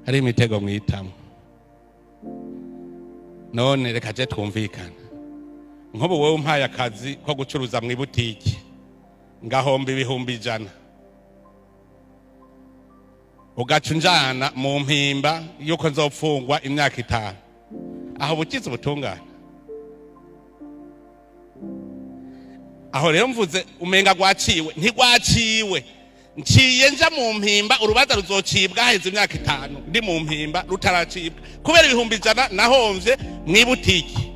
Hari imitego mwitamo. None reka je twumvikana, nk'ubu wowe umpaye akazi ko gucuruza mu ibutiki, ngahomba 100,000, ugaca unjana mu mpimba yuko nzopfungwa imyaka 5, aho bukize ubutungane? Aho rero mvuze umenga rwaciwe, ntigwaciwe. Nciye nja mu mpimba, urubanza ruzocibwa haheze imyaka 5 ndi mu mpimba rutaracibwa, kubera 100,000 nahomvye mw'ibutiki.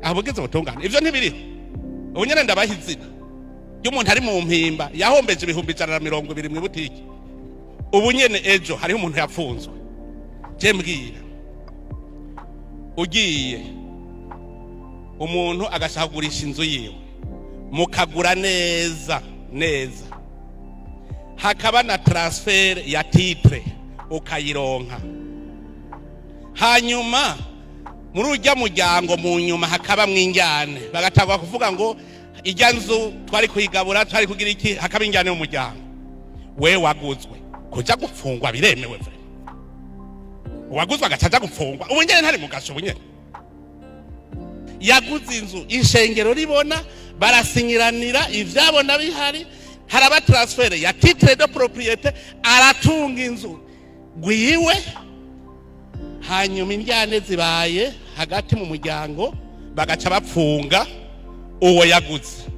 Aho bugize ubutungane? Ivyo ntibiriho. Ubu nyene ndabaha izina ry'umuntu ari mu mpimba yahombeje 120,000 mw'ibutiki. Ubu nyene ejo hariho umuntu yapfunzwe. Je mbwira, ugiye umuntu agashaka kugurisha inzu yiwe, mukagura neza neza, hakaba na transfert ya titre, ukayironka, hanyuma muri urya muryango mu nyuma hakaba mwinjyane, bagatangwa kuvuga ngo ijya nzu twari kuyigabura, twari kugira iki, hakaba injyane mu muryango, we waguzwe kuja gupfungwa biremewe? Vraiment, uwaguzwe agaca aja gupfungwa ubu nyene, ntari mu gasho. Ubu nyene yaguze inzu, ishengero ribona, barasinyiranira, ivyabona bihari, haraba transfert ya titre de propriété, aratunga inzu gwiwe. Hanyuma indyane zibaye hagati mu muryango, bagaca bapfunga uwo yaguze.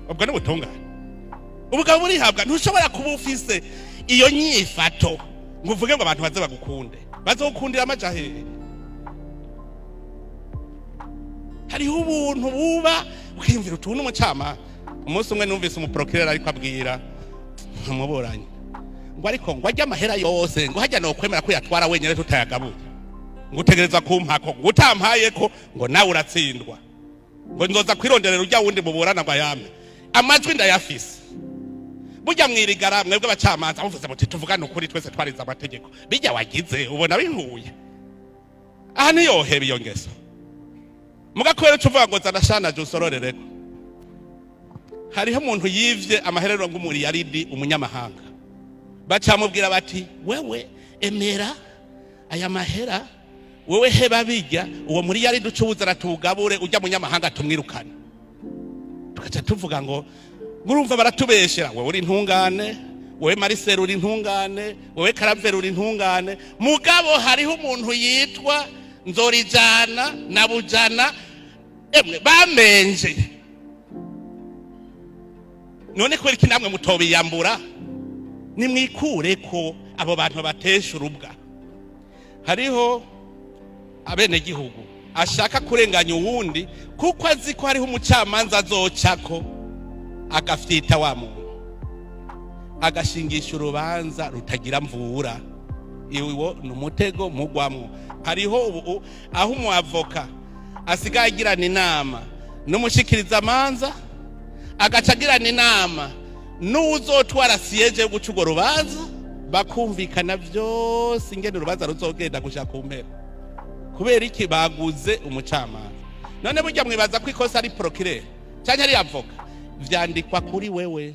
Ubwo ni ubutungane? Ubugabo burihabwa. Ntushobora kuba ufise iyo nyifato ngo uvuge ngo abantu baze bagukunde. Bazokundira amaja hehe? Hariho ubuntu buba ukiyumvira utuntu. Umucamanza, umunsi umwe numvise umuprocureur ariko abwira umuburanyi ngo ariko ngo ajye amahera yose, ngo hajya nokwemera ko yatwara wenyine tutayagabuye, ngo utegereza kumpako, ngo utampaye ko ngo nawe uratsindwa, ngo nzoza kwironderera ujya wundi muburana ngo ayame. Amajwi ndayafise. Burya mwirigara mwebwe abacamanza muvuze muti tuvugane ukuri, twese twarize amategeko, bijya wagize ubona bihuye aha, ntiyoheba iyo ngeso. Mugakubera uca uvuga ngo zana shana usororereko. Hariho umuntu yivye amaherero ng'umuriyaridi, umunyamahanga, bacamubwira bati: "Wewe emera aya mahera, wewe heba bijya uwo muri yaridi, uca ubuza aratugabure, ujya munyamahanga tumwirukane." Tugaca tuvuga ngo ngurumva baratubeshera. Wewe uri intungane, wewe Marisere uri intungane, wewe Karaveri uri intungane, mugabo hariho umuntu yitwa Nzorijana na Bujana, emwe bamenje. None kubera iki namwe mutobiyambura? Nimwikure ko abo bantu batesha urubwa. Hariho abenegihugu ashaka kurenganya uwundi kuko azi ko hariho umucamanza azocako agafyita wa muntu, agashingisha urubanza rutagira mvura. Iwo ni umutego mugwamwo. Hariho ubu aho umuavoka asigaye agirana inama n'umushikirizamanza, agaca agirana inama n'uwuzotwara siège yo guca urwo rubanza, bakumvikana byose ingene urubanza ruzogenda gushika ku mpera. Kubera iki? Baguze umucamanza. None burya mwibaza ko ikosa ari procureur cyangwa ari avoka? Vyandikwa kuri wewe.